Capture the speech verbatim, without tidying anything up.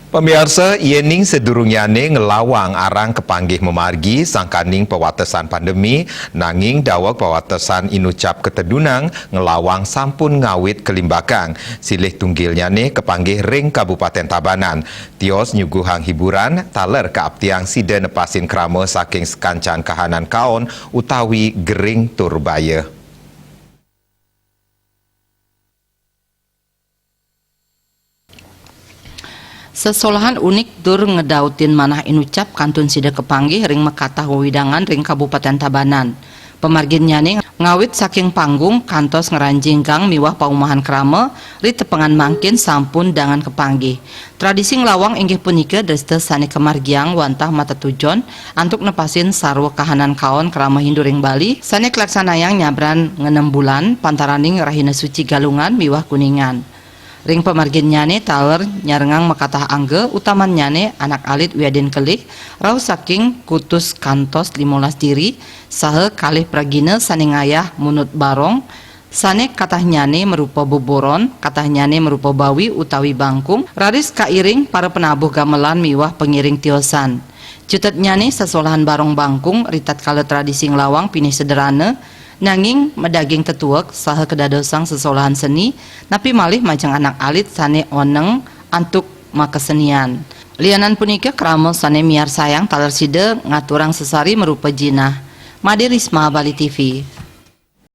Pamiarsa, yéning sadurungnyane ngelawang arang kapanggih mamargi sangkaning pawatesan pandemi, nanging daweg pawatesan inucap katedunang ngelawang sampun ngawit kalimbakang. Silih tunggilnyane kapanggih ring Kabupaten Tabanan. Tios nyuguhang hiburan taler kaaptiang sida nepasin krama saking sakancan kahanan kaon utawi gering tur baya. Sesolahan unik tur ngedautin manah inucap kantun sida kapanggih ring makatah wewidangan ring Kabupaten Tabanan. Pamarginnyane ngawit saking panggung kantos ngranjing gang miwah paumahan krama, ritepengan mangkin sampun dangan kapanggih. Tradisi nglawang inggih punika dresta sane kamargiang wantah matetujon antuk nepasin sarwa kahanan kaon krama Hindu ring Bali sane kalaksanayang nyabran ngenem bulan pantaraning rahina suci Galungan miwah Kuningan. Ring pamarginnyane taler nyarengang makatah angga, utamannyane anak alit wiadin kelih, rauh saking kutus kantos limolas diri, saha kalih pragina sane ngayah munut barong, sane katahnyane marupa buburon, katahnyane marupa bawi utawi bangkung, raris kairing para penabuh gamelan miwah pangiring tiosan. Cutetnyane sesolahan barong bangkung ritatkala tradisi nglawang pinih sederhana, nanging madaging tetuek saha kadadosang sesolahan seni, napi malih majeng anak alit sane oneng antuk makasenian. Lianan punika, krama sane miarsayang taler sida ngaturang sesari marupa jinah. Made Risma, Bali T V.